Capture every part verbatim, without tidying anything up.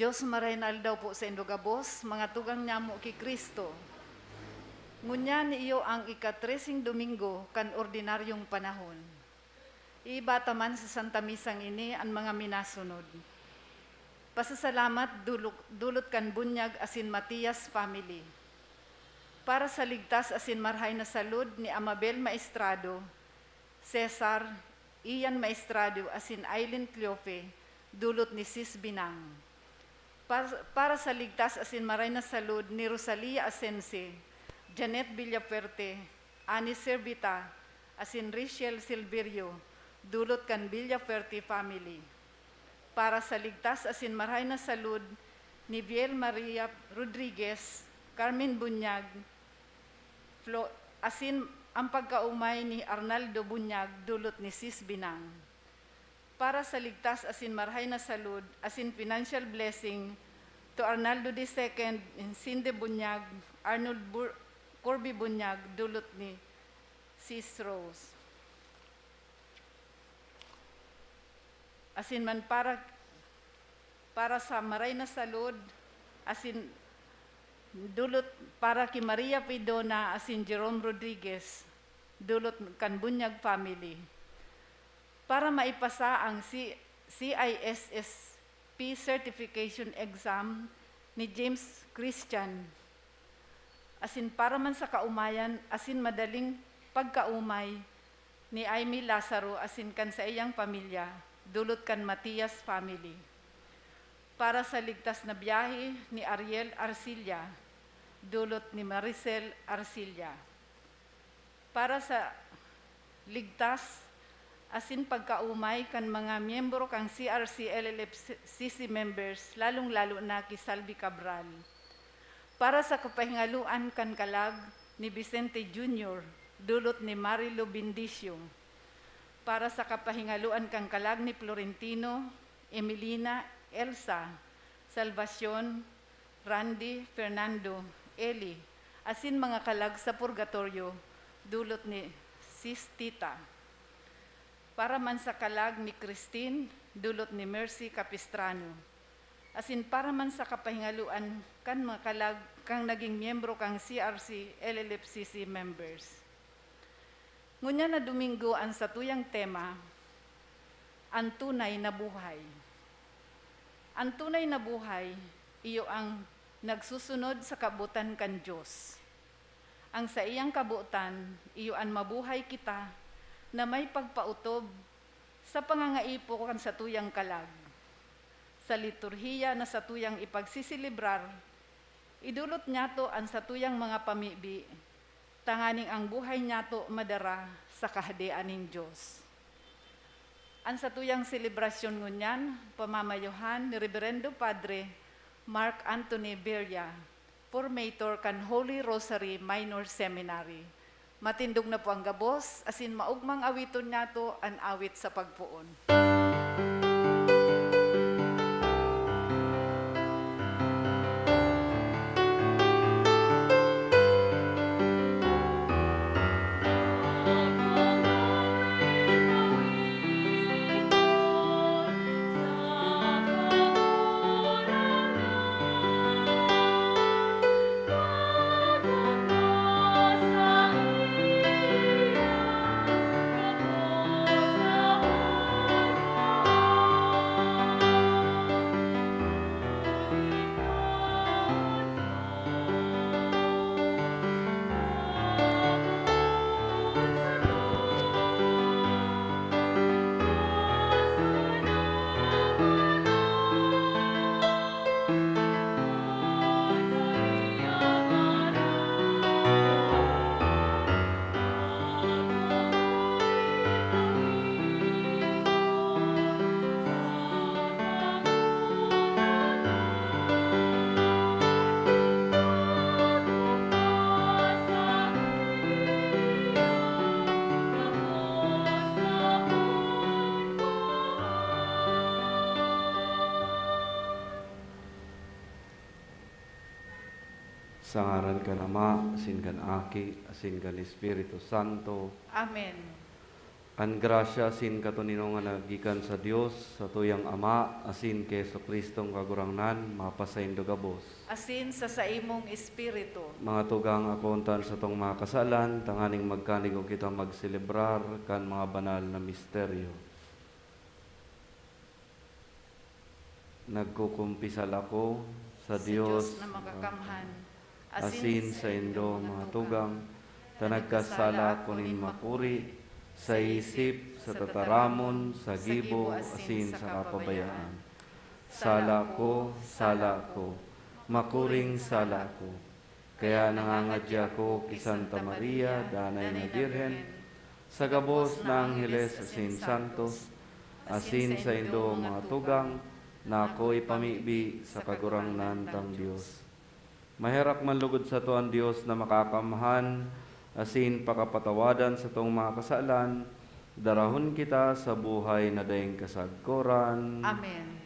Dios, marahay na aldaw po saindo gabos, mga tugang nyamo ki Cristo. Ngunyan iyo ang ika-treseng Domingo kan ordinaryong panahon. Iiba ta man sa Santa Misang ini an mga minasunod. Pasasalamat dulok-, dulot kan Bunyag asin Matias family. Para sa ligtas asin marahay na salud ni Amabel Maestrado, Cesar, Ian Maestrado asin Aileen Cleofe, dulot ni Sis Binang. Par-, para sa ligtas asin marahay na salud ni Rosalia Asense, Janet Villafuerte, Annie Servita, asin Richelle Silverio, dulot kan Villafuerte family. Para sa ligtas asin marahay na salud ni Viel Maria Rodriguez, Carmen Bunyag, Flo-, asin ang pagkaumay ni Arnaldo Bunyag, dulot ni Sis Binang. Para sa ligtas asin marahay na salud asin financial blessing to Arnaldo the second, Insinde Bunyag, Arnold Bur-, Corby Bunyag, dulot ni Sis Rose. Asin man para, para sa maray na salud, asin dulot para ki Maria Pidona asin Jerome Rodriguez, dulot kan Bunyag family. Para maipasa ang C-, C I S S P certification exam ni James Christian, asin para man sa kaumayan asin madaling pagkaumay ni Aimee Lazaro asin kan saiyang pamilya, dulot kan Matias family. Para sa ligtas na biyahe ni Ariel Arcilla, dulot ni Maricel Arcilla. Para sa ligtas asin pagkaumay kan mga miyembro kan C R C L L F C C members, lalong-lalo na ki Salvi Cabral. Para sa kapahingaloan kan kalag ni Vicente Junior, dulot ni Marilo Bendicio. Para sa kapahingaloan kan kalag ni Florentino, Emelina, Elsa, Salvacion, Randy, Fernando, Eli, asin mga kalag sa purgatoryo, dulot ni Sis Tita. Para man sa kalag ni Christine, dulot ni Mercy Capistrano. Asin para man sa kapahingaloan kan mga kalag kan naging miyembro kan C R C L L F C C members. Ngunyan na Domingo an satuyang tema, an tunay na buhay. An tunay na buhay, iyo ang nagsusunod sa kabotan kan Dios. Ang saiyang kabotan, iyo an mabuhay kita na may pagpaotob sa pangangaipo kan satuyang kalag. Sa liturhiya na satuyang ipagseselebrar, idolot nyato an satuyang mga pamibi, tanganing ang buhay nyato madara sa Kahadean nin Dios. An satuyang selebrasyon ngunyan, pamamayohan ni Reberendo Padre Mark Anthony Beria, formator kan Holy Rosary Minor Seminary. Matindog na po ang gabos, asin maogmang awiton nyato an awit sa pagpoon. Sa ngaran kan Ama, asin kan Aki, asin kan Espiritu Santo. Amen. An grasya asin katoninongan na gikan sa Dios, sa tuyang Ama, asin ki Jesu-Cristong Kagurangnan, mapasaindo gabos. Asin sa saimong espiritu. Mga tugang, akoon ta an satong mga kasalan, tanganing magkanigo kita magselebrar kan mga banal na misteryo. Nagkukumpisal ako sa Sa Dios Dios na makakamhan, asin asin sa saindo, mga tugang, ta nagkasala ako nin makuri, sa isip, sa tataramon, sa gibo, asin sa kapabayaan. Sala ko, sala ko, makuring sala ko. Kaya nangangadya ako ki Santa Maria, Danay na Birhen, sa gabos na angheles asin santos, asin saindo, mga tugang, na ako ipamibi sa Kagurangnan tang Dios. Maherak man lugod sato an Dios na makakamhan, asin pakapatawadan satong mga kasalan, darahon kita sa buhay na daing kasagkoran. Amen.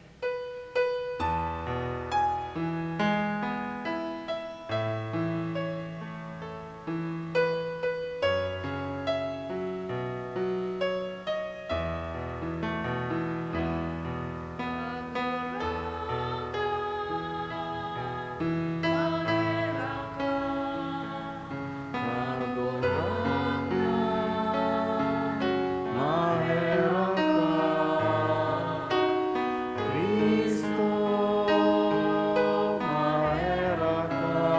Cristo, maherak ka.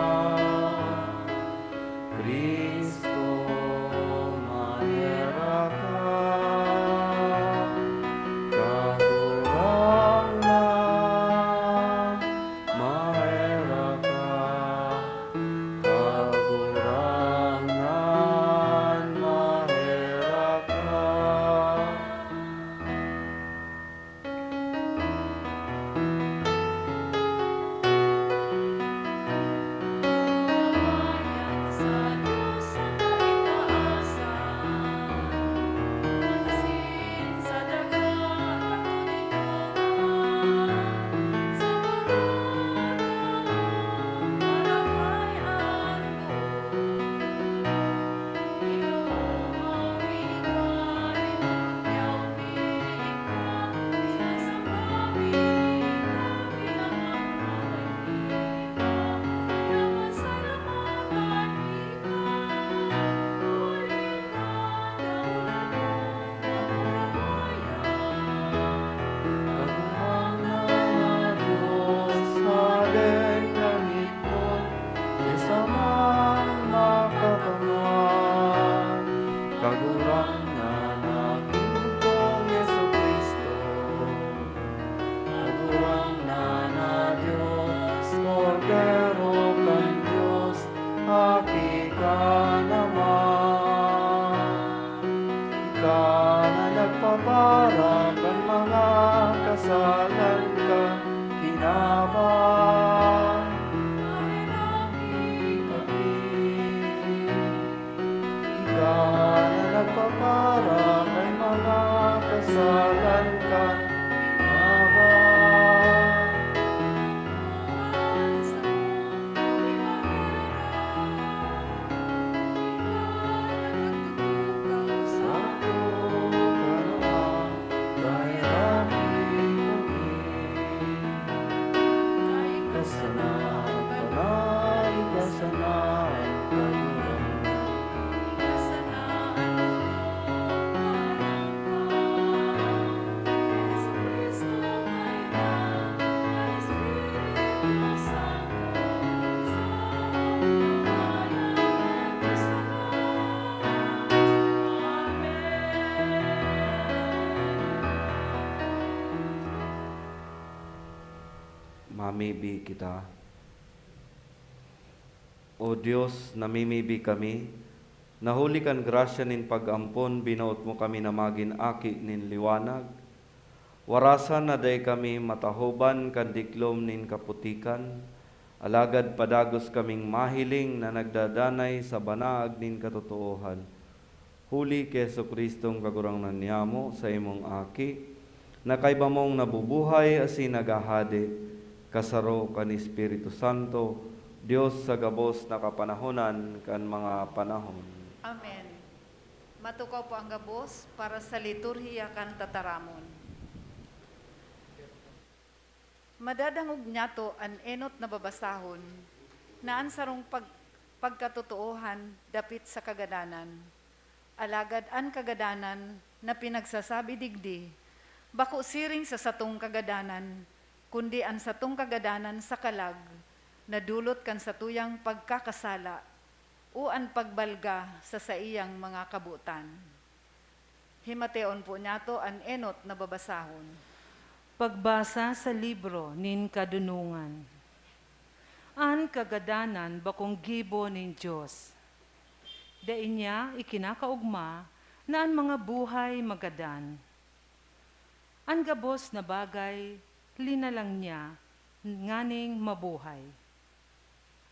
Cristo, maherak ka. Kagurangnan, maherak ka. Kagurangnan, maherak ka. Kagurangnan na Dios, Hadeng langitnon, ki samang makakamhan. Kagurangnan na Gintong Jesu-Cristo, Kagurangnan na Dios, Kordero kan Dios, Aki kan Ama. Ika na nagpapara kan mga kasalan kan kinaban. Maherak kami. Ika na nagpapara kan mga kasalan kan kinaban. Mamibi kita. O Dios, namimibi kami, na huli kan grasya nin pag-ampon, binoot mo kami na magin aki nin liwanag. Warasan na dai kami matahoban kan diklom nin kaputikan, alagad padagos kaming mahiling na nagdadanay sa banaag nin katotoohan. Huli ki Jesu-Cristong Kagurangnan niyamo, saimong Aki, na kaiba mong nabubuhay asin naghahade, kasaro kan Espiritu Santo, Dios sa gabos na kapanahonan kan mga panahon. Amen. Matukaw po ang gabos para sa liturhiya kan tataramon. Madadangog niyato an enot na babasahon na an sarong pag-, pagkatotoohan dapit sa kagadanan. Alagad an kagadanan na pinagsasabi digdi, bako siring sa satong kagadanan, kundi an satong kagadanan sa kalag na dulot kan satuyang pagkakasala o an pagbalga sa saiyang mga kabotan. Himateon po niyato an enot na babasahon. Pagbasa sa libro nin Kadunongan. An kagadanan bakong gibo nin Dios. Dai niya ikinakaogma na an mga buhay magadan. An gabos na bagay, linalang niya nganing mabuhay.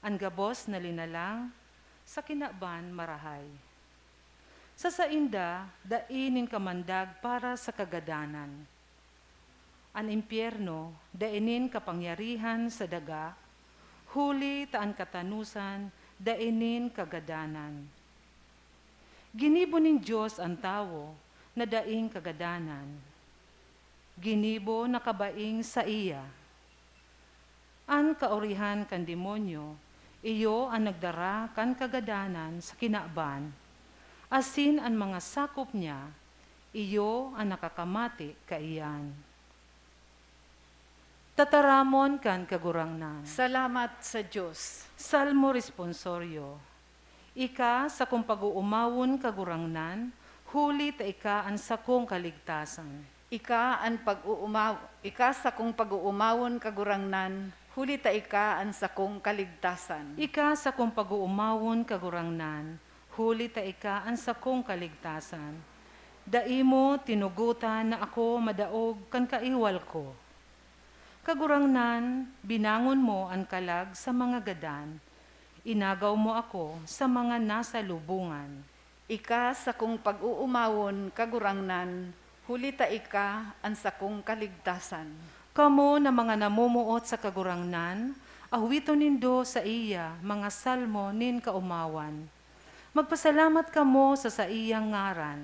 An gabos na linalang, sa kinaban marahay. Sa sainda, dai nin kamandag para sa kagadanan. An impyerno, dai nin kapangyarihan sa daga, huli ta an katanosan, dai nin kagadanan. Ginibo nin Dios an tawo na daing kagadanan. Ginibo na kabaing saiya. An kaorihan kan demonyo, iyo an nagdara kan kagadanan sa kinaban, asin an mga sakop niya, iyo an nakakamati kaiyan. Tataramon kan Kagurangnan. Salamat sa Dios. Salmo Responsorio. Ika sakong pag-oomawon, Kagurangnan, huli ta ika an sakong kaligtasan. Ika an pag-oomaw-, ika sakong pag-oomawon, Kagurangnan, huli ta ika an sakong kaligtasan. Ika sakong pag-oomawon, Kagurangnan, huli ta ika an sakong kaligtasan. Dai mo tinugotan na ako madaog kan kaiwal ko. Kagurangnan, binangon mo an kalag sa mga gadan, inagaw mo ako sa mga nasa lubongan. Ika sakong pag-oomawon, Kagurangnan, huli ta ika an sakong kaligtasan. Kamo na mga namomoot sa Kagurangnan, awiton nindo saiya mga salmo nin kaomawan. Magpasalamat kamo sa saiyang ngaran.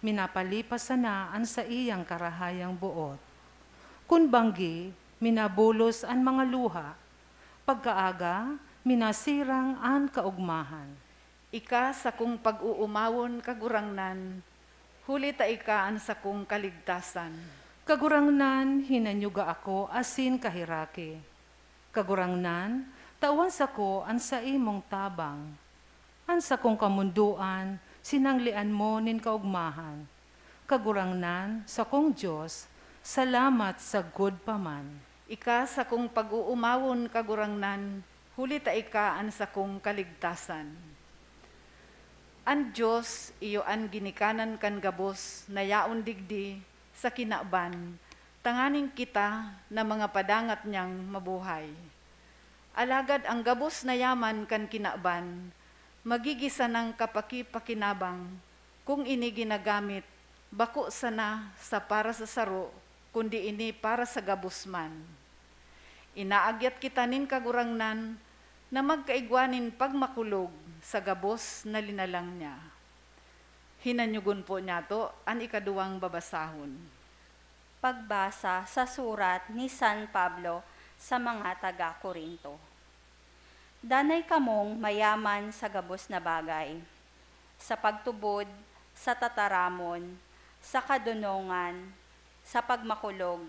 Minapalipas sana an saiyang karahayang boot. Kun banggi, minabulos an mga luha. Pagkaaga, minasirang an kaogmahan. Ika sakong pag-oomawon, Kagurangnan, huli ta ika an sakong kaligtasan. Kagurangnan, hinanyuga ako asin kaheraki. Kagurangnan, tawan sako an saimong tabang. An sakong kamondoan, sinanglian mo nin kaogmahan. Kagurangnan, sakong Dios, salamat sagkod pa man. Ika sakong pag-oomawon, Kagurangnan, huli ta ika an sakong kaligtasan. An Dios iyo an ginikanan kan gabos na yaon digdi sa kinaban, tanganing kita na mga padangat niyang mabuhay. Alagad an gabos na yaman kan kinaban, magigisa nang kapakipakinabang kun ini ginagamit bako sana sa para sa saro, kundi ini para sa gabos man. Inaagyat kita nin Kagurangnan na magkaigwa nin pagmakulog sa gabos na linalang niya. Hinanyogon po niyato an ikaduwang babasahon. Pagbasa sa surat ni San Pablo sa mga taga Corinto. Danay kamong mayaman sa gabos na bagay, sa pagtubod, sa tataramon, sa kadonongan, sa pagmakulog,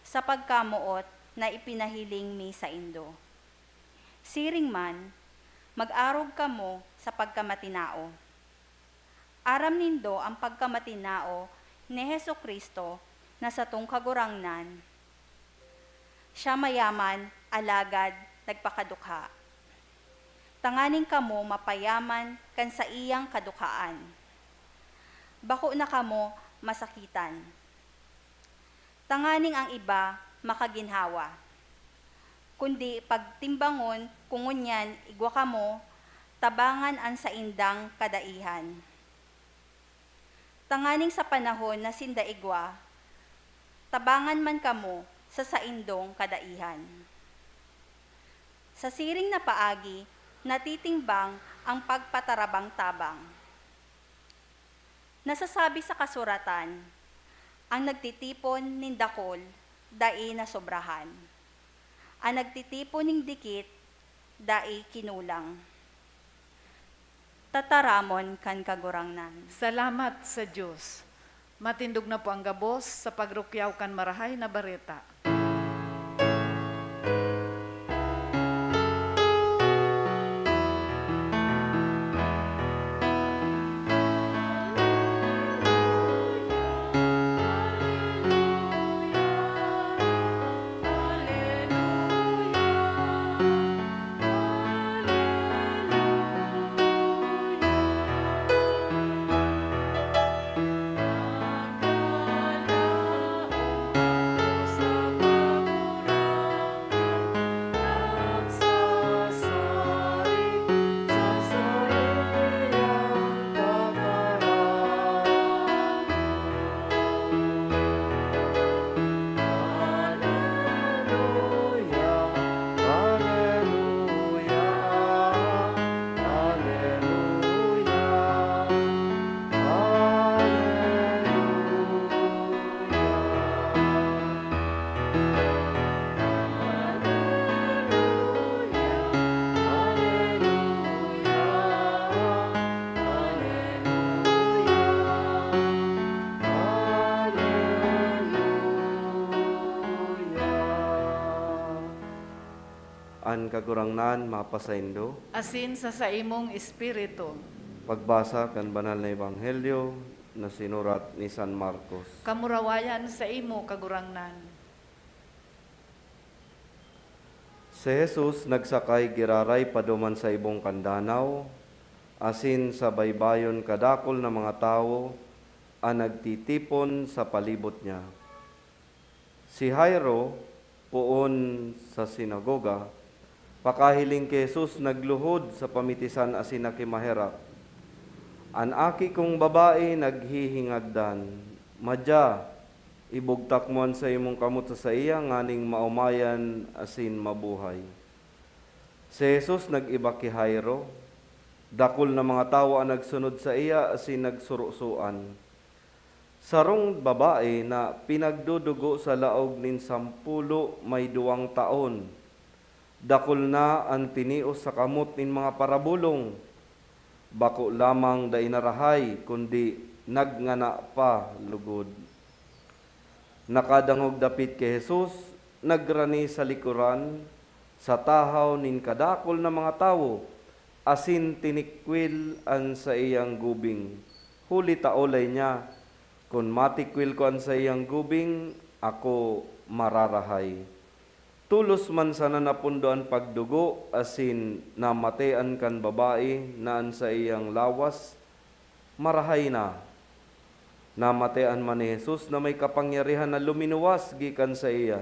sa pagkamoot na ipinahiling mi saindo. Siring man, mag-arog kamo sa pagkamatinao. Aram nindo an pagkamatinao ni Jesu-Cristo na satong Kagurangnan. Siya mayaman, alagad nagpakadukha, tanganing kamo mapayaman kan saiyang kadukhaan. Bako na kamo masakitan, tanganing ang iba makaginhawa, kundi pagtimbangon kun ngunyan igwa kamo tabangan an saindang kadaihan, tanganing sa panahon na sinda igwa, tabangan man kamo sa saindong kadaihan. Sa siring na paagi, natitimbang ang pagpatarabang-tabang. Nasasabi sa kasuratan, "Ang nagtitipon nin dakul, dai nasobrahan. An nagtitipon nin dikit, dai kinulang." Tataramon kan Kagurangnan. Salamat sa Dios. Matindog na po ang gabos sa pagrukyaw kan Marahay na Bareta. An Kagurangnan mapasaindo. Asin sa saimong espiritu. Pagbasa kan Banal na Ebanghelyo na sinurat ni San Marcos. Kamurawayan saimo, Kagurangnan. Si Jesus nagsakay giraray paduman sa ibong kan danaw, asin sa baybayon kadakul na mga tawo an nagtitipon sa palibot niya. Si Jairo, poon sa sinagoga, pakahiling ki Jesus, nagluhod sa pamitisan asin nakimaherak, "An aki kong babae naghihingagdan. Madya, ibugtak mo an saimong kamot sa saiya nganing maomayan asin mabuhay." Si Jesus nag-iba ki Jairo. Dakul na mga tawo an nagsunod saiya asin nagsurosoan. Sarong babae na pinagdudugo sa laog nin sampulo may duwang taon. Dakul na an tinios sa kamot nin mga parabolong. Bako lamang dai narahay, kundi nagngana pa lugod. Nakadangog dapit ki Jesus, nagrani sa likoran, sa tahaw nin kadakul na mga tawo, asin tinikwil an saiyang gubing, huli ta olay niya, "Kun matikwil ko an saiyang gubing, ako mararahay." Tolos man sana napundo an pagdugo asin namate an kan babae na an saiyang lawas marahay na. Namate an man ni Jesus na may kapangyarihan na luminuwas gikan saiya,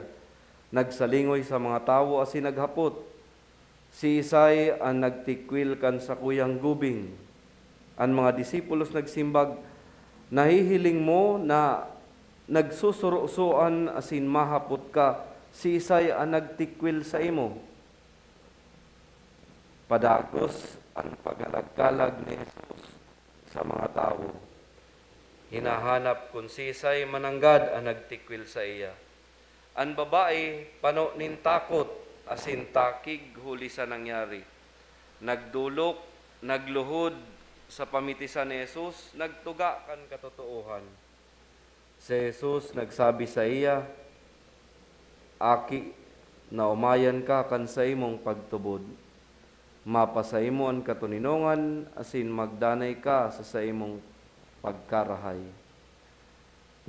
nagsalingoy sa mga tawo asin naghapot, "Siisay an nagtikwil kan sakuyang gubing?" An mga disipulos nagsimbag, "Nahihiling mo na nagsusurosoan asin mahapot ka, 'Siisay an nagtikwil saimo?'" Padagos an paghalagkalag ni Jesus sa mga tawo. Hinahanap kun siisay man nanggad an nagtikwil saiya. An babae pano nin takot asin takig huli sa nangyari. Nagdolok, nagluhod sa pamitisan ni Jesus, nagtuga kan katotoohan. Si Jesus nagsabi saiya, "Aki, naomayan ka kan saimong pagtubod. Mapasaimo an katoninongan asin magdanay ka sa saimong pagkarahay."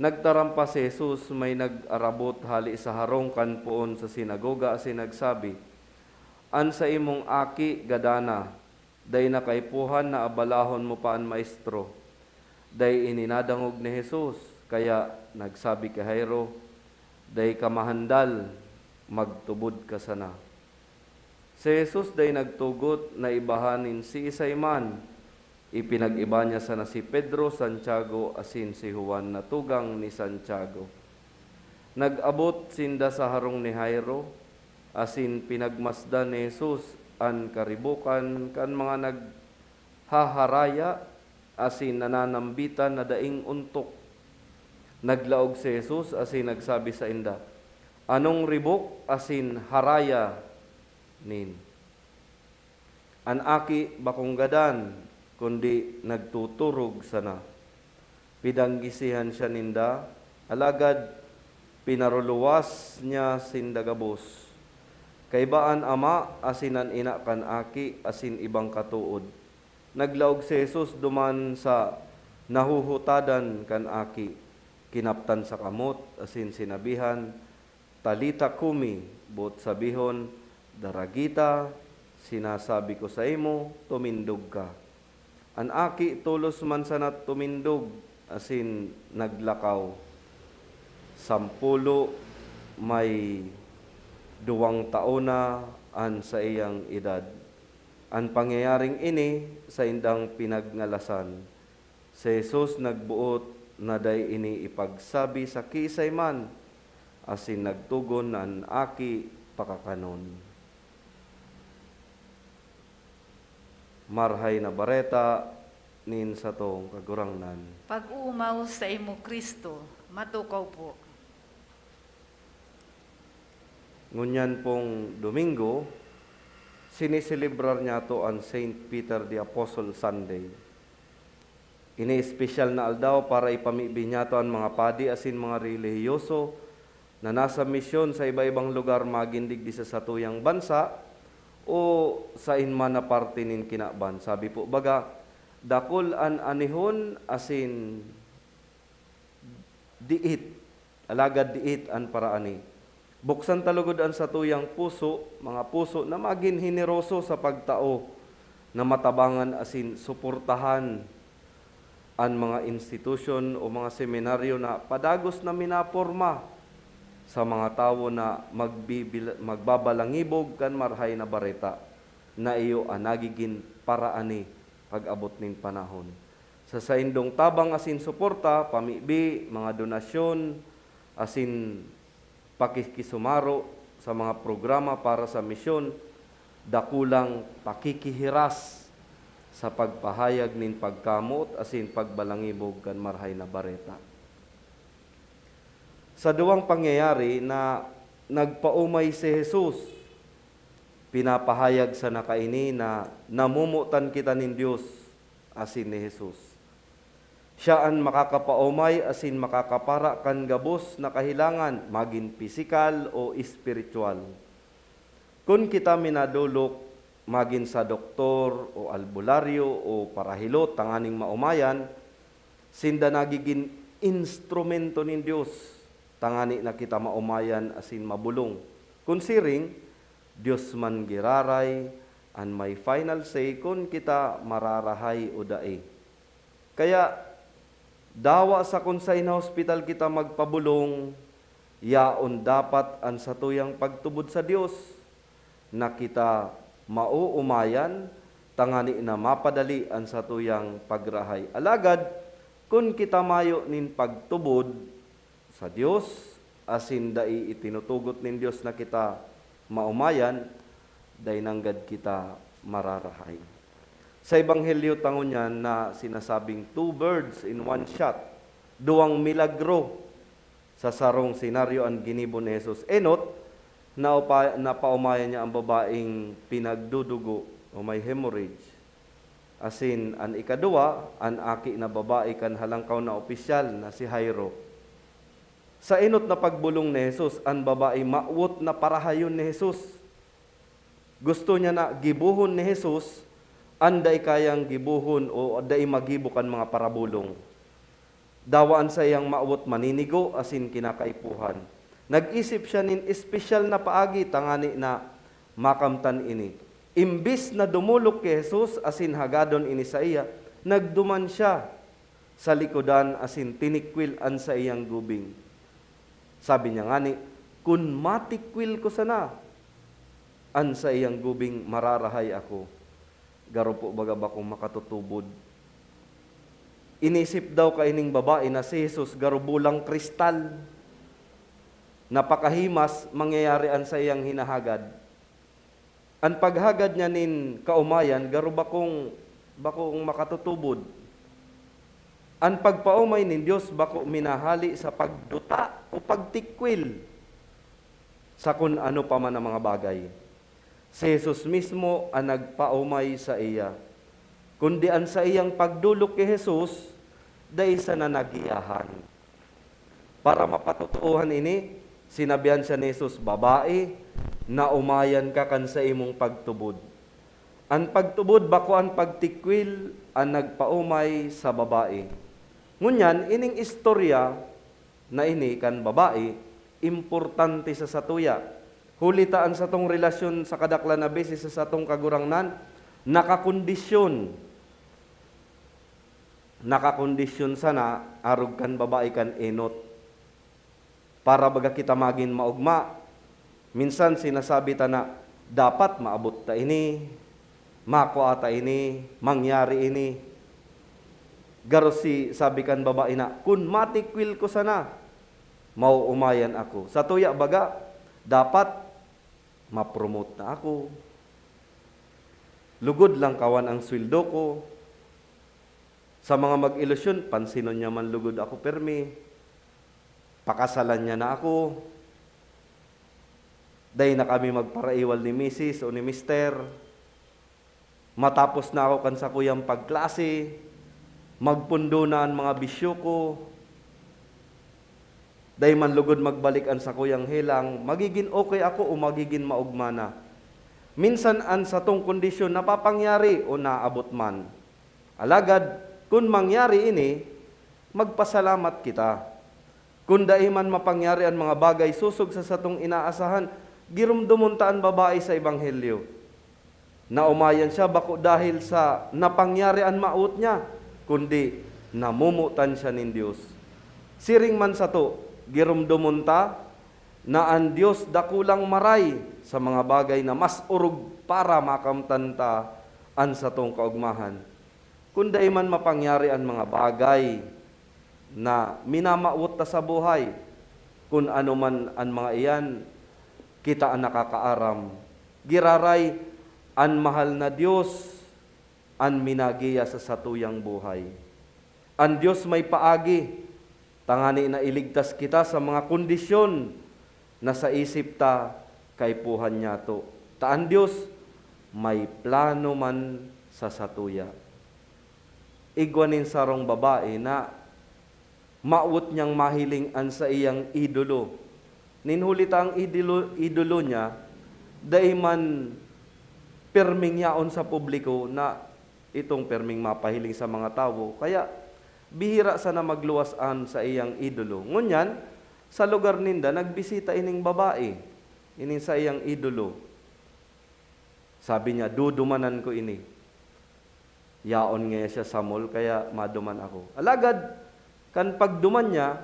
Nagtaram pa si Jesus, may nag-arabot hale sa harong kan poon sa sinagoga asin nagsabi, "An saimong aki gadan na, dai na kaipuhan na abalahon mo pa an Maestro." Dai ini nadangog ni Jesus, kaya nagsabi ki Jairo, "Dai ka mahandal, magtubod ka sana." Si Jesus dai nagtugot na ibahan nin siisay man. Ipinag-iba niya sana si Pedro, Santiago, asin si Juan na tugang ni Santiago. Nag-abot sinda sa harong ni Jairo, asin pinagmasdan ni Jesus an karibokan kan mga naghaharaya asin nananambitan na daing ontok. Naglaog si Jesus asin nagsabi sainda, "Anong ribok asin haraya nin? An aki bakong gadan, kundi nagtuturog sana." Pinanggisihan siya ninda, alagad pinaruluwas niya sinda gabos. Kaiba an ama asin an ina kan aki asin ibang katood. Naglaog si Jesus duman sa nahuhutadan kan aki, kinaptan sa kamot asin sinabihan, "Talita kumi," boot sabihon, "Daragita, sinasabi ko saimo, tumindog ka." An aki tolos man sana tumindog asin naglakaw. Sampulo may duwang taon na an saiyang edad. An pangyayaring ini saindang pinagngalasan. Si Jesus nagboot na dai ini ipagsabi sa kiisay man, asin nagtugon na an aki pakakanon. Marahay na Bareta nin satong Kagurangnan. Pag-oomaw saimo, Cristo. Matukaw po. Ngunyan pong Domingo, siniselebrar niyato an Saint Peter the Apostle Sunday. Ini espesyal na aldaw para ipamibi niyato an mga padi asin mga relihiyoso na nasa misyon sa iba-ibang lugar, magin digdi sa satuyang bansa o saen man na parte nin kinaban. Sabi po baga, dakul an anihon asin diit, alagad diit an paraani. Buksan ta lugod an satuyang puso, mga puso na magin heneroso sa pagtao, na matabangan asin suportahan an mga institusyon o mga seminaryo na padagos na minaporma sa mga tawo na magbibil-, magbabalangibog kan Marahay na Bareta na iyo an nagigin paraani pag-abot nin panahon. Sa saindong tabang asin suporta, pamibi, mga donasyon, asin pakikisumaro sa mga programa para sa misyon, dakulang pakikihiras sa pagpahayag nin pagkamoot asin pagbalangibog kan Marahay na Bareta. Sa duwang pangyayari na nagpaomay si Jesus, pinapahayag sana kaini na namomotan kita nin Dios asin ni Jesus. Siya an makakapaomay asin makakapara kan gabos na kahelangan, magin pisikal o espiritual. Kun kita minadolok, magin sa doktor o albularyo o parahilot tanganing maomayan, sinda nagigin instrumento nin Dios tangani na kita maomayan asin mabolong. Kun siring, Dios man giraray an may final say kun kita mararahay o dai. Kaya, dawa sa kun saen na hospital kita magpabolong, yaon dapat an satuyang pagtubod sa Dios na kita maoomayan tangani na mapadali an satuyang pagrahay. Alagad, kun kita mayo nin pagtubod, sa Dios, asin dai itinutugot nin Dios na kita maomayan, dai nanggad kita mararahay. Sa Ebanghelyo ta ngunyan na sinasabing two birds in one shot, duwang milagro sa sarong senaryo an ginibo ni Jesus. Enot, naupa-, napaomayan niya an babaeng pinagdudugo o may hemorrhage. Asin an ikaduwa, an aki na babae kan halangkaw na opisyal na si Jairo. Sa enot na pagbolong ni Jesus, an babae mawot na parahayon ni Jesus. Gusto niya na gibohon ni Jesus an dai kayang gibohon o dai magibo kan mga parabolong. Dawa an saiyang mawot maninigo asin kinakaipuhan. Nag-isip siya nin espesyal na paagi tangani na makamtan ini. Imbis na dumolok ki Jesus asin hagadon ini saiya, nagduman siya sa likodan asin tinikwil an saiyang gubing. Sabi niya ngani, "Kun matikwil ko sana an saiyang gubing, mararahay ako." Garo po baga bakong makatutubod. Inisip daw kaining babae na si Jesus garo bolang kristal. Napakahimas mangyayari an saiyang hinahagad. An paghagad niya nin kaomayan garo bakong, bakong makatutubod. An pagpaomay nin Dios bako minahali sa pagduta o pagtikwil sa kun ano pa man na mga bagay. Si Jesus mismo an nagpaomay saiya, kundi an saiyang pagdolok ki Jesus dai sana nagiyahan. Para mapatotoohan ini, sinabihan siya ni Jesus, "Babae, naomayan ka kan saimong pagtubod." An pagtubod bako an pagtikwil an nagpaomay sa babae. Ngunyan, ining istorya na ini kan babae, importante sa satuya. Huli ta an satong relasyon sa kadaklan na beses sa satong Kagurangnan, nakakondisyon. Nakakondisyon sana arog kan babae kan enot. Para baga kita magin maogma, minsan sinasabi ta na, "Dapat maabot ta ini, makua ta ini, mangyari ini." Garo si sabi kan babae na, "Kun matikwil ko sana, maoomayan ako." Satuya baga, dapat ma-promote na ako. Lugod lang kawan ang sweldo ko. Sa mga mag-ilusyon, pansinon niya man lugod ako permi. Pakasalan niya na ako. Dai na kami magparaiwal ni misis o ni mister. Matapos na ako kan sakuyang pagklase, magpundo na an mga bisyo ko. Dai man lugod magbalik an sakuyang helang, magigin okay ako o magigin maogma na. Minsan an satong kondisyon napapangyari o naabot man. Alagad, kun mangyari ini, magpasalamat kita. Kun dai man mapangyari an mga bagay sosog sa satong inaasahan, giromdomon ta an babae sa ebanghelyo. Naomayan siya bako dahil sa napangyari an mawot niya, kundi namomotan siya nin Dios. Siring man sato, giromdomon ta na an Dios dakulang maray sa mga bagay na mas orog para makamtan ta an satong kaogmahan. Kun dai man mapangyari an mga bagay na minamawot ta sa buhay, kun ano man an mga iyan, kita an nakakaaram. Giraray, an mahal na Dios an minagiya sa satuyang buhay. An Dios may paagi, tangani na iligtas kita sa mga kondisyon na sa isip ta kaipuhan nyato. Ta an Dios may plano man sa satuya. Igwa nin sarong babae na mawot niyang mahiling an saiyang idolo. Nin huli ta an idolo, idolo niya, dai man perming yaon sa publiko na itong perming mapahiling sa mga tawo. Kaya, bihira sana magluwas an saiyang idolo. Ngunyan, sa lugar ninda, nagbisita ining babae, ining saiyang idolo. Sabi niya, "Dudumanan ko ini." Yaon ngaya siya sa mall, kaya maduman ako. Alagad, kan pagduman niya,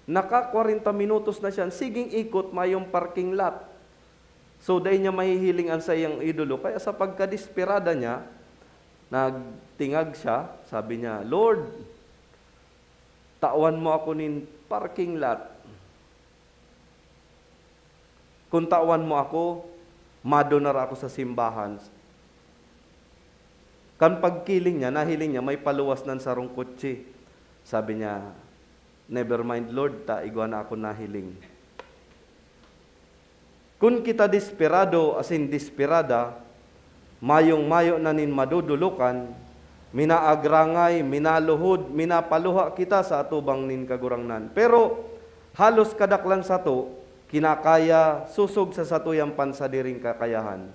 naka-kwarenta minutos na siya. Siging ikot, mayong parking lot. So, dai niya mahihiling an saiyang idolo. Kaya sa pagkadesperada niya, nagtingag siya, sabi niya, "Lord, tawan mo ako nin parking lot. Kun tawan mo ako, madunar ako sa simbahan." Kan pagkiling niya, nahiling niya may paluwas nan sarong kotse. Sabi niya, "Never mind, Lord, ta igwa na ako nahiling." Kun kita desperado asin desperada, mayong mayo na nin madodolokan, minaagrangay, minaluhod, minapaluha kita sa atubang nin Kagurangnan. Pero halos kadaklan sato, kinakaya sosog sa satuyang pansadiring kakayahan.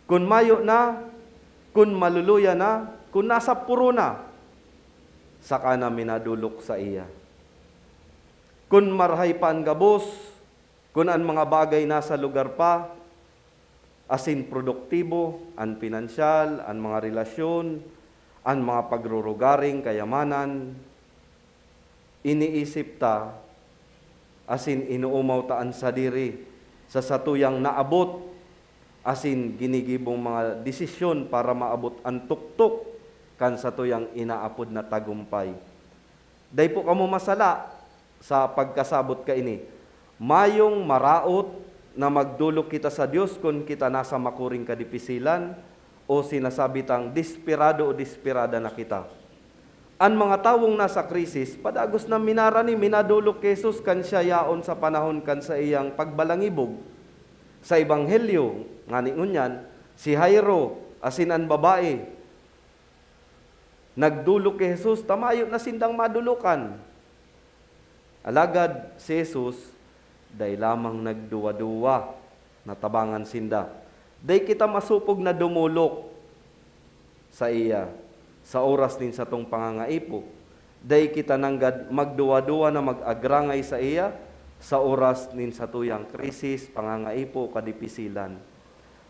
Kun mayo na, kun maluluya na, kun nasa puro na, saka na minadolok saiya. Kun marahay pa an gabos, kun an mga bagay nasa lugar pa, asin produktibo, an pinansyal, an mga relasyon, an mga pagrurugaring kayamanan, iniisip ta asin inoomaw ta an sadiri sa satuyang naabot asin ginigibong mga desisyon para maabot an tuktok kan satuyang inaapod na tagumpay. Dai po kamo masala sa pagkasabot kaini. Mayong maraot na magdolok kita sa Dios kun kita nasa makuring kadipisilan o sinasabi tang desperado o desperada na kita. An mga tawong nasa krisis, padagos na minarani, minadolok ki Jesus kan siya yaon sa panahon kan saiyang pagbalangibog. Sa Ebanghelyo, ngani ngunyan, si Jairo asin an babae nagdolok ki Jesus ta mayo na sindang madolokan. Alagad si Jesus dai lamang nagduwa-duwa na tabangan sinda. Dai kita masopog na dumolok saiya sa oras nin satong pangangaipo. Dai kita nanggad magduwa-duwa na mag-agrangay saiya sa oras nin satuyang krisis, pangangaipo o kadipisilan.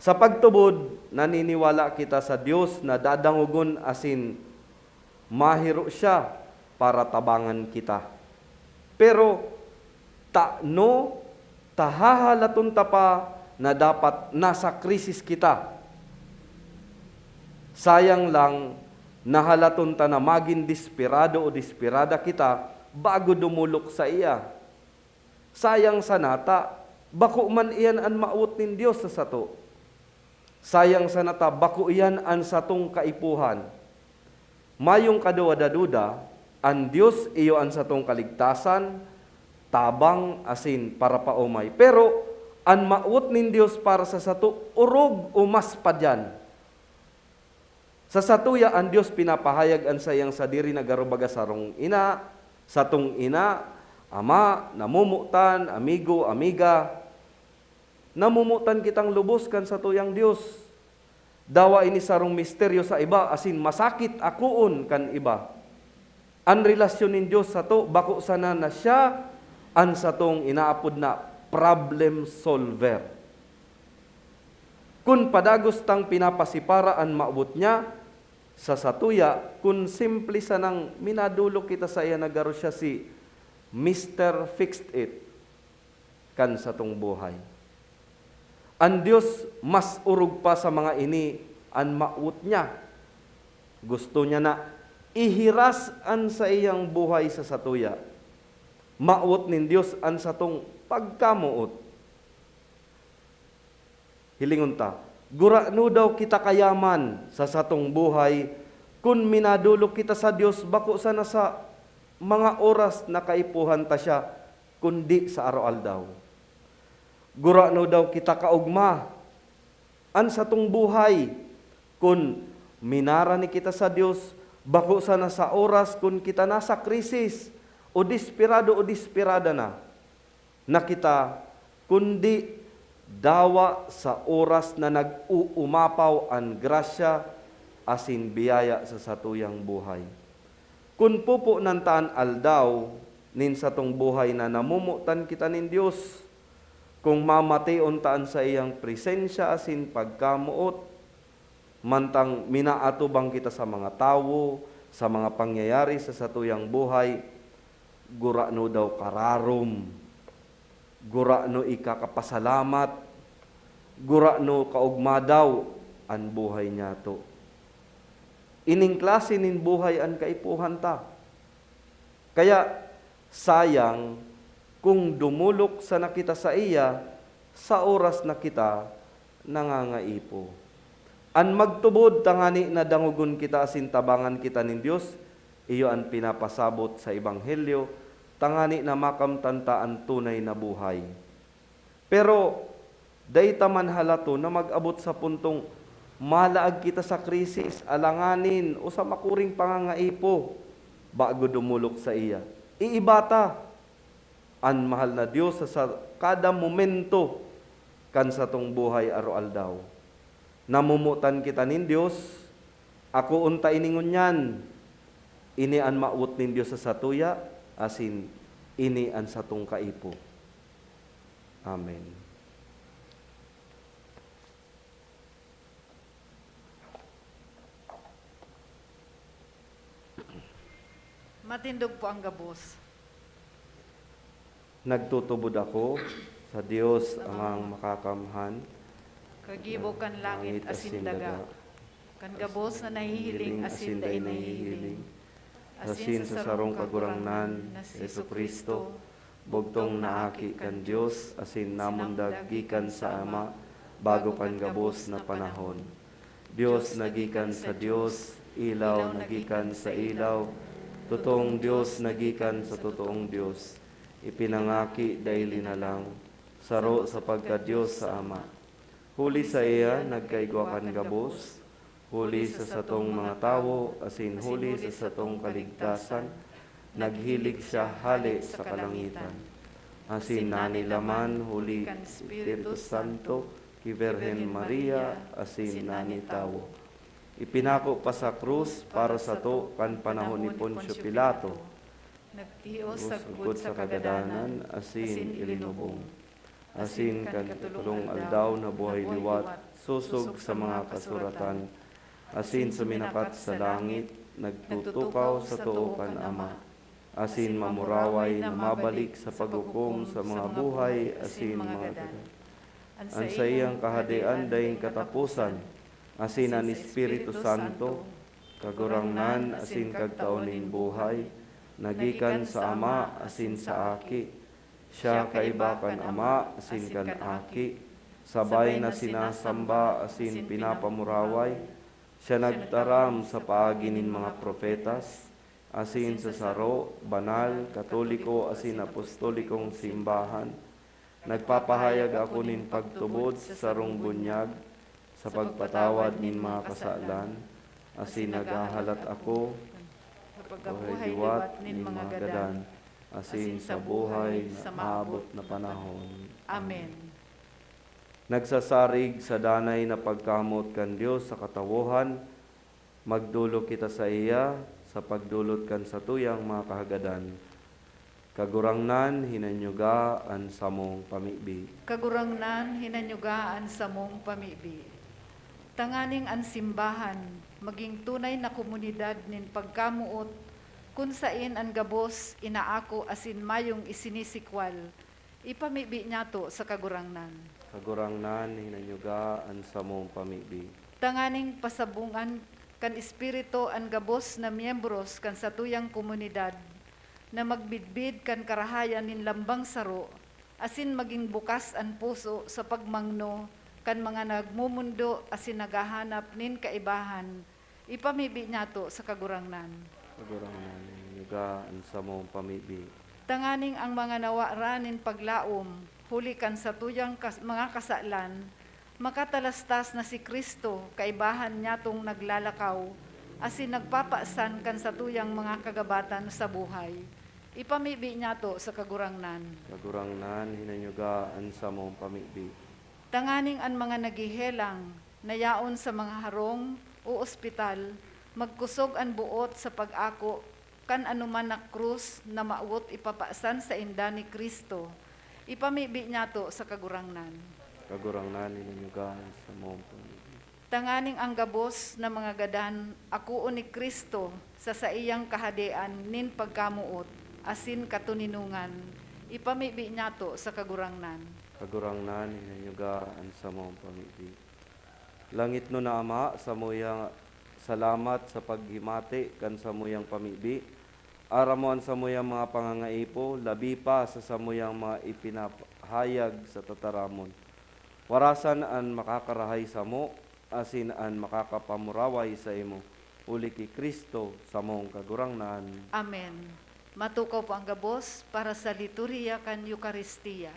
Sa pagtubod, naniniwala kita sa Dios na dadangogon asin mahiro siya para tabangan kita. Pero tano ta hahalaton ta pa na dapat nasa krisis kita? Sayang lang na halaton ta na magin desperado o desperada kita bago dumolok saiya. Sayang sana ta bako man iyan an mawot nin Dios sa sato. Sayang sana ta bako iyan an satong kaipuhan. Mayong kaduda-duda, an Dios iyo an satong kaligtasan, tabang asin parapaomay. Pero an mawot nin Dios para sa sato orog o mas pa diyan. Sa satuya, an Dios pinapahayag an saiyang sadiri na garo baga sarong ina, satong ina, ama, namomotan, amigo, amiga. Namomotan kitang lubos kan satuyang Dios. Dawa ini sarong misteryo sa iba asin masakit akoon kan iba. An relasyon nin Dios sato bako sana na siya an satong inaapod na problem solver. Kun padagos tang pinapasipara an mawot niya sa satuya, kun simple sanang minadolok kita saiya na garo siya si Mister Fixed It kan satong buhay. An Dios mas orog pa sa mga ini an mawot niya. Gusto niya na ihiras an saiyang buhay sa satuya. Mawot nin Dios an satong pagkamoot. Hilingon ta, gurano daw kita kayaman sa satong buhay kun minadolok kita sa Dios bako sana sa mga oras na kaipuhan ta siya, kundi sa aroaldaw? Gurano daw kita kaogma an satong buhay kun minarani kita sa Dios bako sana sa oras kun kita nasa krisis o desperado o desperada na? Na kita, kundi dawa sa oras na nag-uumapaw an grasya asin biyaya sa satuyang buhay. Kun pupunan ta an aldaw nin satong buhay na namomotan kita nin Dios, kung mamation ta an saiyang presensya asin pagkamoot, mantang minaatubang kita sa mga tawo, sa mga pangyayari sa satuyang buhay, gurano daw kararom, gurano ikakapasalamat, gurano kaogma daw an buhay niyato. Ining klase nin buhay an kaipuhan ta. Kaya sayang kung dumolok sana kita saiya sa oras na kita nangangaipo. An magtubod tangani na dangogon kita asin tabangan kita nin Dios, iyo an pinapasabot sa Ebanghelyo, tangani na makamtan ta an tunay na buhay. Pero dai ta man halaton na mag-abot sa puntong malaag kita sa krisis, alanganin, o sa makuring pangangaipo bago dumolok saiya. Iiba ta an mahal na Dios sa, sa kada momento kan satong buhay aroaldaw. Namomotan kita nin Dios, akoon ta ini ngunyan. Ini an mawot nin Dios sa satuya, asin ini an satong kaipo. Amen. Matindog po ang gabos. Nagtutubod ako sa Dios, Amang Makakamhan, Kagibo kan langit asin daga, kan gabos na nahihiling asin dai nahihiling, asin sa sarong Kagurangnan, na si Jesu-Cristo, bugtong na Aki kan Dios asin namundag gikan sa Ama bago kan gabos na panahon. Dios na gikan sa Dios, ilaw na gikan sa ilaw, Totoong Dios na gikan sa totoong Dios, ipinangaki dai linalang, saro sa pagka-Dios sa Ama. Huli saiya nagkaigwa kan gabos, huli sa satong mga tawo, asin huli sa satong kaligtasan, naghilig siya hale sa kalangitan. Asin nanilaman huli kan Espiritu Santo ki Birhen Maria asin nani tawo. Ipinako pa sa krus para sato kan panahon ni Poncio Pilato. Nagtios sagkod sa kagadanan asin ilinubong. Asin kan katulong aldaw nabuhay liwat sosog sa mga kasuratan, asin suminakat sa langit, nagtutukaw sa too kan Ama, asin mamuraway na mabalik sa paghukom sa mga buhay asin mga gadan. An saiyang kahadean daing kataposan, asin an Espiritu Santo, Kagurangnan asin Kagtao nin buhay, na gikan sa Ama asin sa Aki. Siya kaiba kan Ama asin kan Aki, sabay na sinasamba asin pinapamuraway. Siya nagtaram sa paagi nin mga propetas, asin sa saro, banal, katoliko asin apostolikong simbahan. Nagpapahayag ako nin pagtubod sa sarong bunyag, sa pagpatawad nin mga kasalan, asin naghahalat ako sa pagkabuhay liwat nin mga gadan, asin sa buhay na maabot na panahon. Amen. Nagsasarig sa danay na pagkamoot kan Dios sa katawohan, magdolok kita saiya sa pagdolot kan satuyang mga kahagadan. Kagurangnan, hinanyuga an samong pamibi. Kagurangnan, hinanyuga an samong pamibi. Tanganing an simbahan magin tunay na komunidad nin pagkamoot, kun saen an gabos inaako asin mayong isinisikwal, ipamibi niyato sa Kagurangnan. Kagurangnan, hinanyuga an samong pamibi. Tanganing pasabongan kan Espiritu an gabos na miyembros kan satuyang komunidad, na magmidbid kan karahayan nin lambang saro, asin magin bukas an puso sa pagmangno kan mga nagmomondo asin naghahanap nin kaibahan, ipamibi niyato sa Kagurangnan. Kagurangnan, hinanyuga an samong pamibi. Tanganing ang mga nawaran nin paglaom huli kan satuyang kas-, mga kasalan, makatalastas na si Cristo kaibahan niyatong naglalakaw asin nagpapasan kan satuyang mga kagabatan sa buhay. Ipamibi niyato sa Kagurangnan. Kagurangnan, hinanyuga an samong pamibi. Tanganing an mga naghehelang na yaon sa mga harong o ospital, magkosog an boot sa pag-ako kan anoman na krus na mawot ipapasan sainda ni Cristo, ipamibi niyato sa Kagurangnan. Kagurangnan, hinanyuga an samong pamibi. Tanganing ang gabos na mga gadan akoon ni Cristo sa saiyang kahadean nin pagkamoot asin katoninongan, ipamibi niyato sa Kagurangnan. Kagurangnan, hinanyuga an samong pamibi. Langitnon na Ama, samuyang salamat sa paghimati kan samuyang pamibi. Aram mo an samuyang mga pangangaipo, labi pa sa samuyang mga ipinahayag sa tataramon. Warasan an makakarahay samo, asin an makakapamuraway saimo, huli ki Cristo, samong Kagurangnan. Amen. Matukaw po ang gabos para sa liturhiya kan Eukaristia.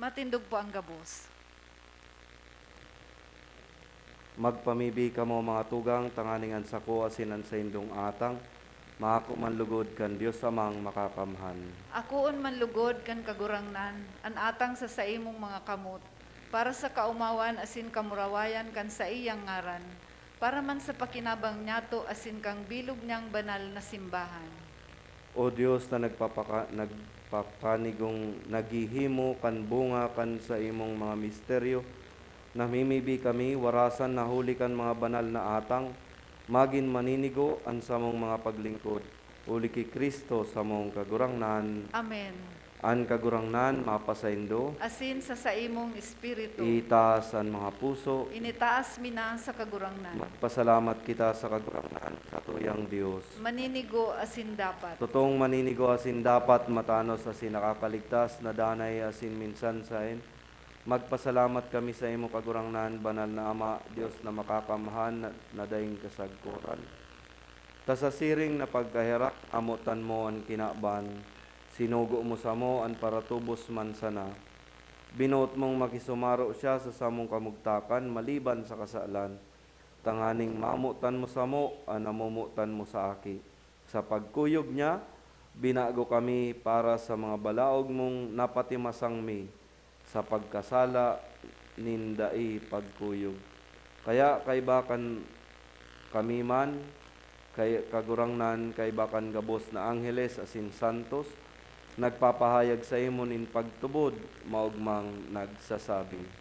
Matindog po ang gabos. Magpamibi kamo, mga tugang, tanganing an sako asin an saindong atang maako man lugod kan Dios Amang Makakamhan. Akoon man lugod kan Kagurangnan an atang sa saimong mga kamot, para sa kaomawan asin kamurawayan kan saiyang ngaran, para man sa pakinabang niyato asin kan bilog niyang banal na simbahan. O Dios na nagpapaka-, nagpapanigong naghihimo kan bunga kan saimong mga misteryo, namimibi kami, warasan na huli kan mga banal na atang, magin maninigo an samong mga paglingkod, huli ki Cristo samong Kagurangnan. Amen. An Kagurangnan mapasaindo. Asin sa saimong espiritu. Itaas an mga puso. Initaas mi na sa Kagurangnan. Magpasalamat kita sa Kagurangnan, satuyang Dios. Maninigo asin dapat. Totoong maninigo asin dapat, matanos asin nakakaligtas na danay asin minsan saen. Magpasalamat kami saimo, Kagurangnan, Banal na Ama, Dios na makakamhan na, na daing kasagkoran. Ta sa siring na pagkaherak, amotan mo an kinaban, sinugo mo samo an paratubos man sana. Binoot mong makisumaro siya sa samong kamugtakan maliban sa kasalan, tanganing mamotan mo samo an namomotan mo sa aki. Sa pagkuyog niya, binago kami para sa mga balaog mong napatimasang mi sa pagkasala nin dai pagkuyog. Kaya kaiba kan kami man, kay Kagurangnan, kaiba kan gabos na angheles asin santos, nagpapahayag saimo nin pagtubod, maogmang nagsasabi.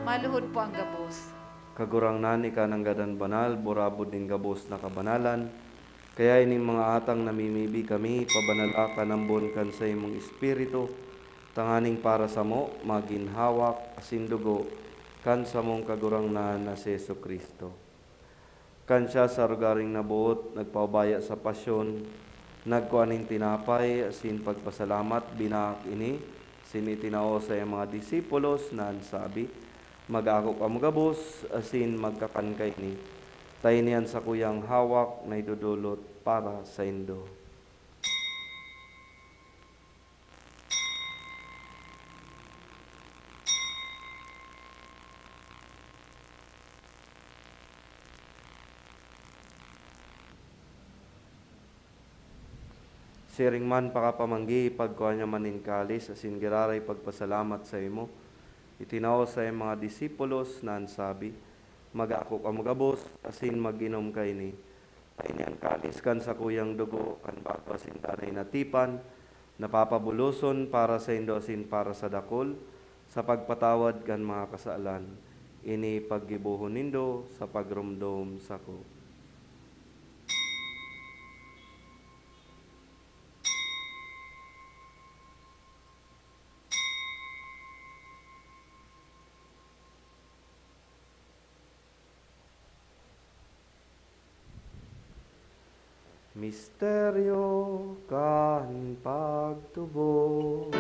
Maluhod po ang gabos. Kagurangnan, ika nanggad an banal, burabod nin gabos na kabanalan. Kaya ining mga atang namimibi kami, pabanala kan ambon kan saimong Espiritu, tanganing para samo magin hawak asin dugo kan samong Kagurangnan na si Jesu-Cristo. Kan siya sa rogaring naboot nagpaubaya sa pasyon, nagkua nin tinapay asin pagpasalamat, binaak ini, asin itinao sa iyang mga disipulos na an sabi, "Mag-ako kamo gabos asin magkakan kaini, ta ini an sakuyang hawak na idodolot para saindo." Siring man pakapamanggi, pagkua niya man nin kalis asin giraray pagpasalamat saimo, itinao sa iyang mga disipulos na an sabi, "Mag-ako kamo gabos asin mag-inom kaini. Ta ini an kalis kan sakuyang dugo kan bago asin danay na tipan, na papabuloson para saindo asin para sa dakul, sa pagpatawad kan mga kasalan. Ini paggibohon nindo sa pagromdom sako." Misteryo kan pagtubod.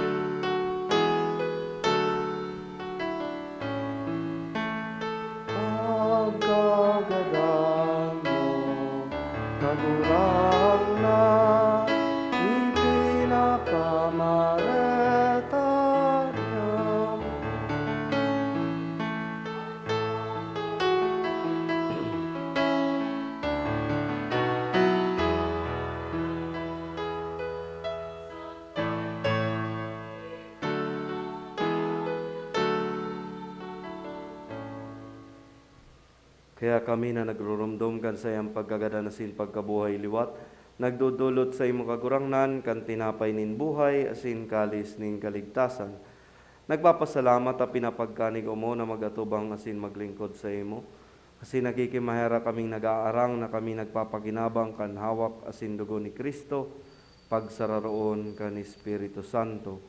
Pagkagadan mo, Kagurangnan, ipinapamareta niya. Kaya kami na nagrurumdom kan saiyang pagkagadan asin pagkabuhay liwat, nagdodolot sa imo, Kagurangnan, kan tinapay nin buhay asin kalis nin kaligtasan. Nagpapasalamat ta pinapagkanig mo na mag-atubang asin maglingkod sa imo. Asin nakikimaherak kaming nag-aarang na kami nagpapakinabang kan hawak asin dugo ni Cristo, pagsararoon kan Espiritu Santo.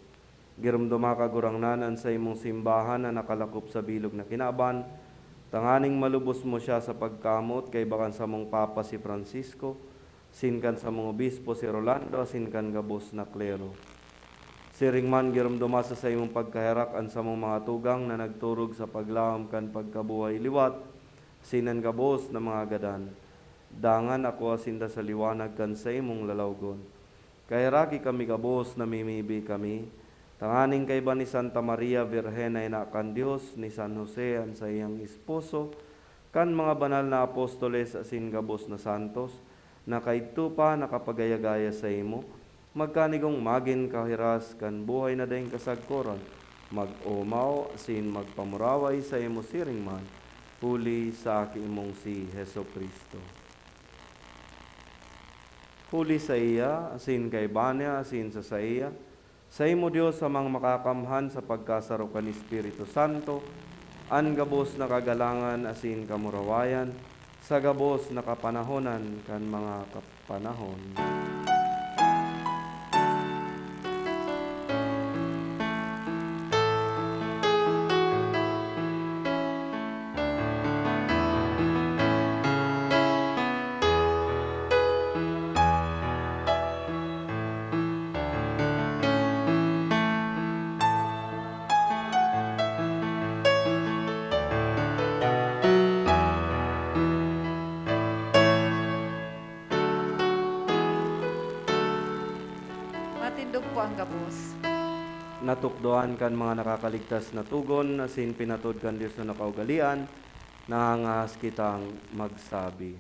Giromdoma, Kagurangnan, an saimong simbahan na nakalakop sa bilog na kinaban, tanganing malubos mo siya sa pagkamoot kaiba kan samong Papa si Francisco, asin kan samong obispo si Rolando, asin kan gabos na klero. Siring man, giromdoma sa saimong pagkaherak an samong mga tugang na nagturog sa paglaom kan pagkabuhay liwat, asin an gabos na mga gadan. Dangan akoa sinda sa liwanag kan saimong lalawgon. Kaheraki kami gabos, namimibi kami, tanganing kaiba ni Santa Maria Birhen na ina kan Dios, ni San Jose an saiyang esposo, kan mga banal na apostoles asin gabos na santos, na kaidto pa nakapagaya-gaya saimo, magkanigong magin kahiras kan buhay na daing kasagkoran, mag-omaw asin magpamuraway saimo siring man, huli sa Aki mong si Jesu-Cristo. Huli saiya, asin kaiba niya, asin sa saiya, saimo, Dios, Amang makakamhan sa pagkasaro kan Espiritu Santo, an gabos na kagalangan asin kamurawayan, sa gabos na kapanahonan kan mga kapanahon. Matindog po ang gabos. Natukdoan kan mga nakakaligtas na togon, asin pinatod kan Dios na nakaugalean, nangangahas kitang magsabi.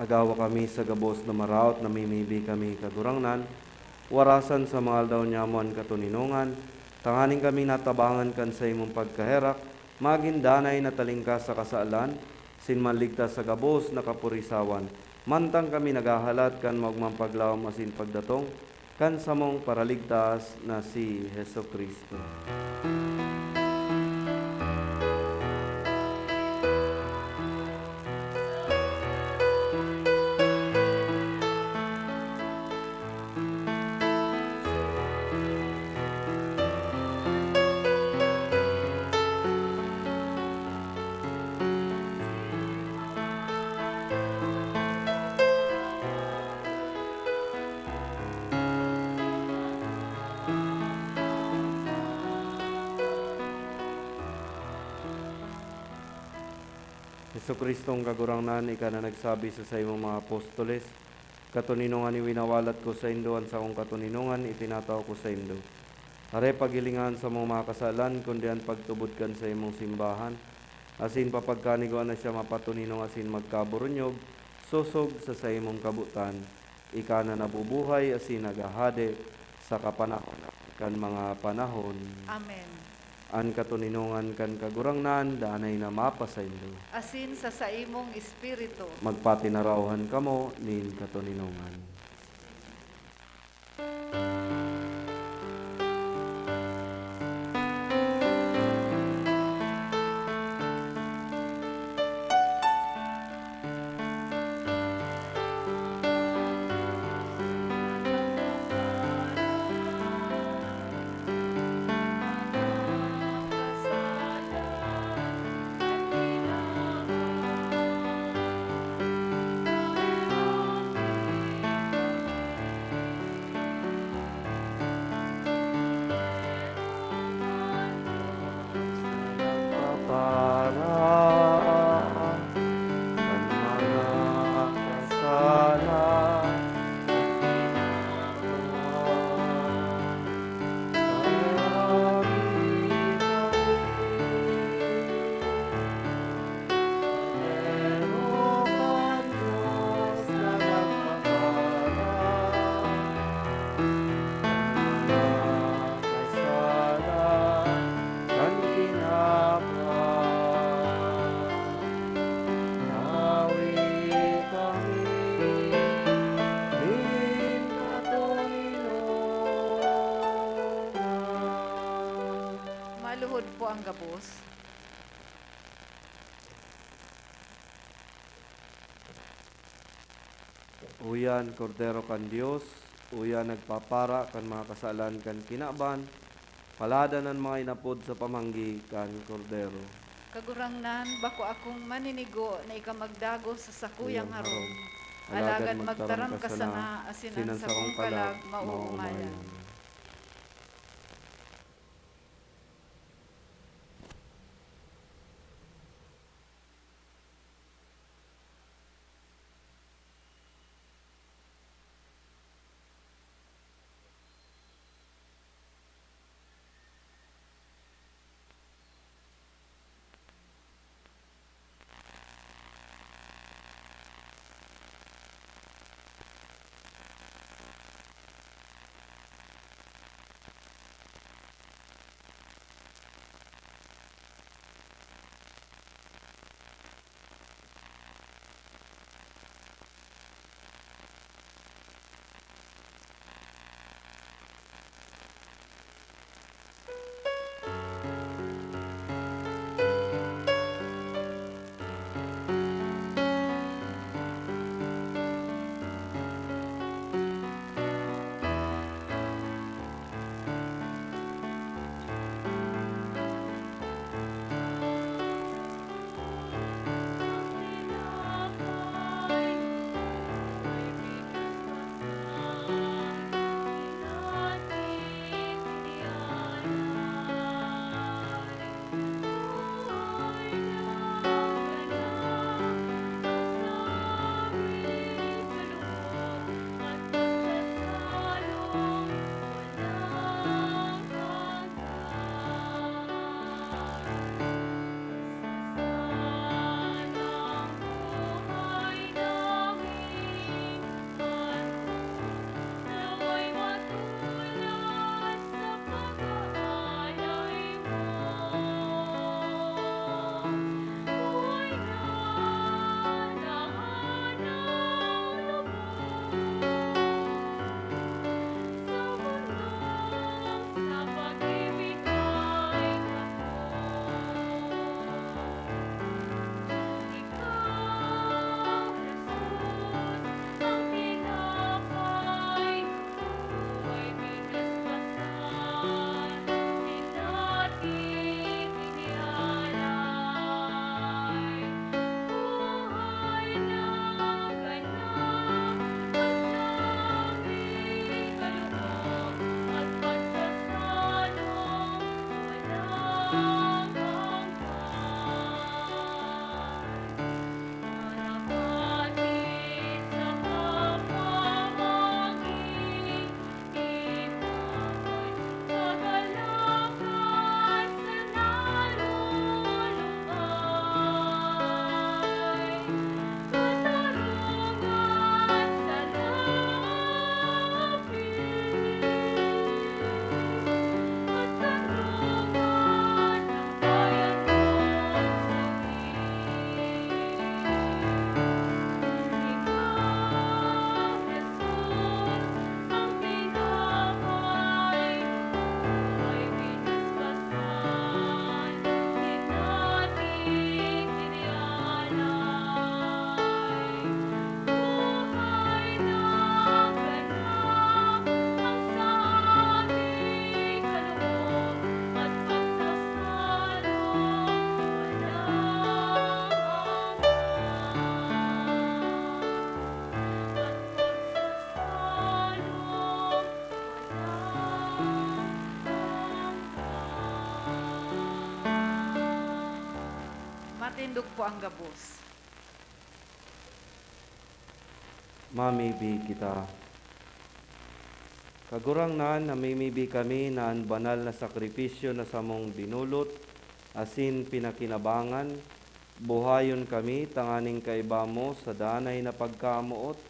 Agawa kami sa gabos na maraot, namimibi kami, Kagurangnan, warasan sa mga aldaw nyamo an katoninongan, tanganing kami natabangan kan saimong pagkaherak, magin danay na talingkas sa kasalan, asin manligtas sa gabos na kapurisawan, mantang kami naghahalat kan maogmang paglaom asin pagdatong kan samong Paraligtas na si Jesu-Cristo. Jesu-Cristong Kagurangnan, ika na nagsabi sa saimong mga apostoles, "Katoninongan iwinawalat ko saindo, an sakong katoninongan itinatao ko saindo." Hare, paghilinga an samong mga kasalan, kundi an pagtubod kan saimong simbahan, asin papagkanigwaan na siya mapatoninong asin magkaburunyog, sosog sa saimong kabotan. Ika na nabubuhay asin naghahade sa kapanahon kan mga panahon. Amen. An katoninongan kan Kagurangnan danay na mapasaindo. Asin sa saimong espiritu. Magpatinaraohan kamo nin katoninongan. Nagpapara kan mga kasalan. Maluhod po ang gabos. Uya an Kordero kan Dios, uya an nagpapara kan mga kasalan kan kinaban, paladan an mga inapod sa pamanggi kan Kordero. Kagurangnan, bako akong maninigo na ika magdagos sa sakuyang Uyang harong, harong. Alagad Alagad magtaram magtaram ka ka sana, sana, asin asin an an sakong sakong kalag kalag maoomayan. maoomayan. Matindog po ang gabos. Mamibi kita. Kagurangnan, namimibi kami na an banal na sakripisyo na samong dinulot asin pinakinabangan, buhayon kami tanganing kaiba mo sa danay na pagkamoot,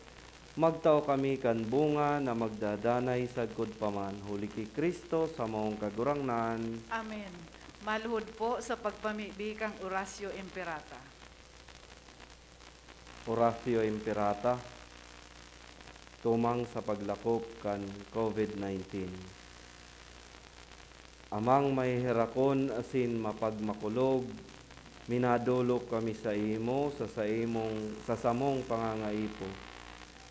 magtao kami kan bunga na magdadanay sagkod pa man, huli ki Cristo, samong Kagurangnan. Amen. Maluhod po sa pagpamibi kan Oratio Imperata. Oratio Imperata, tumang sa paglakop kan COVID nineteen. Amang maheherakon asin mapagmakulog, minadolok kami saimo sa saimong, sa samong pangangaipo.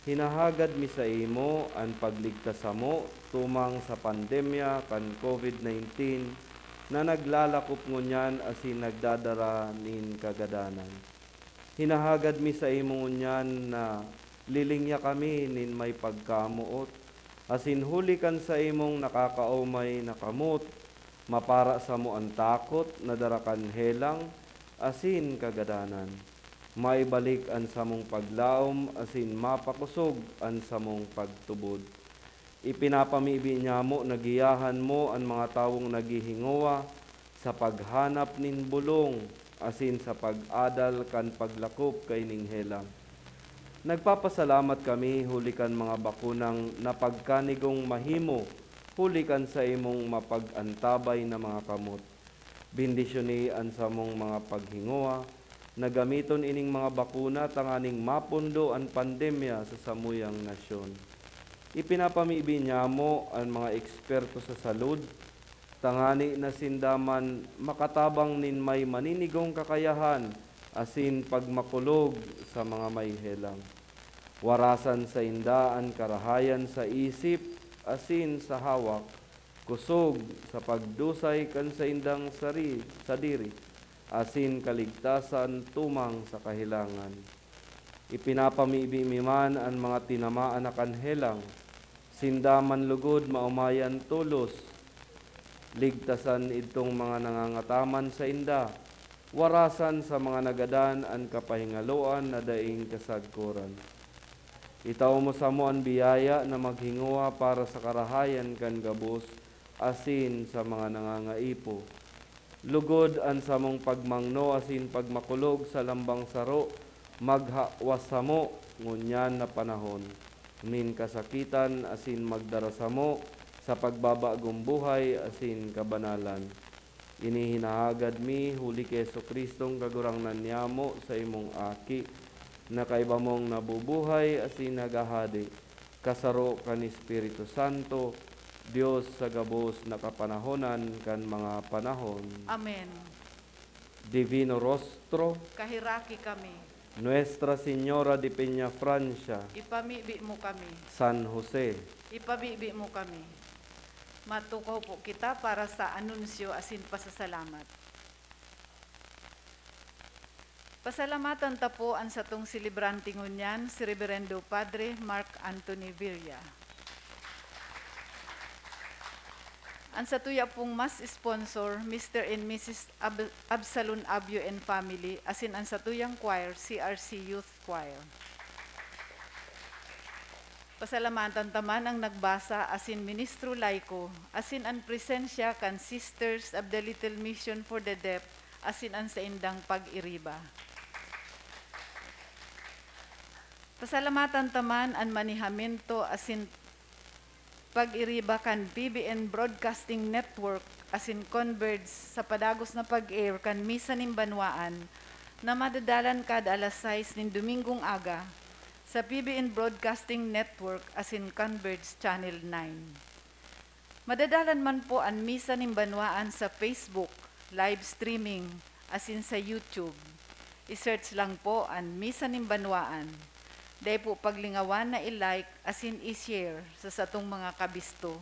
Hinahagad mi saimo an pagligtas samo tumang sa pandemya kan COVID nineteen na naglalakop ngunyan asin nagdadara nin kagadanan. Hinahagad mi saimo ngunyan na lilingya kami nin may pagkamoot, asin huli kan saimong nakakaomay na kamot, mapara samo an takot na dara kan helang asin kagadanan. Maibalik an samong paglaom asin mapakosog an samong pagtubod. Ipinapamibi nyamo na giyahan mo an mga tawong naghihingowa sa paghanap nin bolong asin sa pag-adal kan paglakop kaining helang. Nagpapasalamat kami huli kan mga bakunang napagkanigong mahimo huli kan saimong mapag-antabay na mga kamot. Bendisyoni an samong mga paghingowa na gamiton ining mga bakuna tanganing mapundo an pandemya sa samuyang nasyon. Ipinapamibi nyamo an mga eksperto sa salud, tangani na sinda man makatabang nin may maninigong kakayahan asin pagmakulog sa mga may helang. Warasan sainda an karahayan sa isip asin sa hawak, kosog sa pagdusay kan saindang sari-, sadiri, asin kaligtasan tumang sa kahelangan. Ipinapamibi mi man an mga tinamaan na kan helang, sinda man lugod maomayan tolos. Ligtasan idtong mga nangangataman sainda, warasan sa mga nagadan an kapahingaloan na daing kasagkoran. Itao mo samo an biyaya na maghingowa para sa karahayan kan gabos asin sa mga nangangaipo. Lugod an samong pagmangno asin pagmakulog sa lambang saro maghawas samo ngunyan na panahon nin kasakitan asin magdara samo sa pagbabagong buhay asin kabanalan. Ini hinahagad mi huli ki Jesu-Cristong Kagurangnan niyamo, sa imong Aki, na kaiba mong nabubuhay asin naghahade, kasaro kan Espiritu Santo, Dios sa gabos na kapanahonan kan mga panahon. Amen. Divino Rostro, kaheraki kami. Nuestra Señora de Peñafrancia, ipamibi mo kami. San Jose, ipamibi mo kami. Matukaw po kita para sa anunsyo asin pasasalamat. Pasalamatan ta po an satong selebrante ngunyan, si Reberendo Padre Mark Anthony Viria. An satuya pong mass sponsor, Mister and Missus Ab-, Absalon Abyo and family, asin an satuyang choir, C R C Youth Choir. Pasalamatan ta man an nagbasa asin ministro laiko, asin an presensya kan Sisters of the Little Mission for the Deaf, asin an saindang pag-iriba. Pasalamatan ta man an manehamento asin pag-iriba kan B B N Broadcasting Network asin Converge sa padagos na pag-air kan Misa nin Banwaan na madadalan kada alas sais nin Domingong aga sa B B N Broadcasting Network asin Converge Channel nine. Madadalan man po an Misa nin Banwaan sa Facebook, live streaming, asin sa YouTube. I-search lang po an Misa nin Banwaan. Dai po paglingawan na i-like asin i-share sa satong mga kabisto,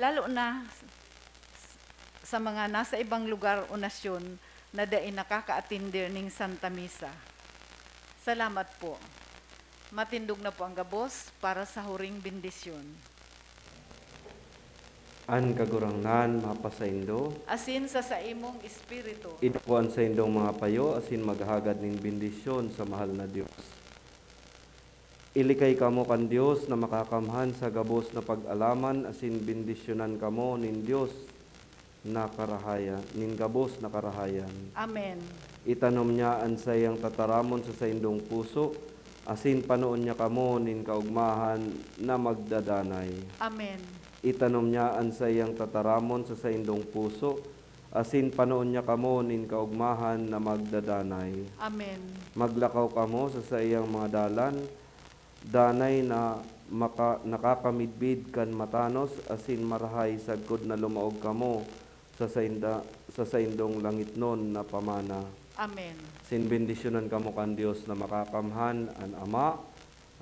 lalo na sa mga nasa ibang lugar o nasyon na dai nakakaatender ning Santa Misa. Salamat po. Matindog na po ang gabos para sa huring bendisyon. An Kagurangnan mapasaindo. Asin sa saimong espiritu. Idako an saindong mga payo asin maghagad nin bendisyon sa mahal na Dios. Ilikay kamo kan Dios na makakamhan sa gabos na pag-alaman asin bendisyonan kamo nin Dios na karahayan, nin gabos na karahayan. Amen. Itanom niya an saiyang tataramon sa saindong puso, asin panoon niya kamo nin kaogmahan na magdadanay. Amen. Itanom niya an saiyang tataramon sa saindong puso, asin panoon niya kamo nin kaogmahan na magdadanay. Amen. Maglakaw kamo sa saiyang mga dalan, danay na maka-, nakakamidbid kan matanos asin marahay sagkod na lumaog kamo sa sainda-, sa saindong langitnon na pamana. Amen. Sin bendisyonan kamo kan Dios na makakamhan, an Ama,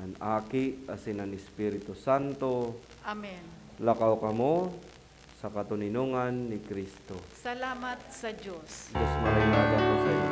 an Aki, asin an Espiritu Santo. Amen. Lakaw kamo sa katoninongan ni Cristo. Salamat sa Dios. Dios marhay na aldaw po sa inyo.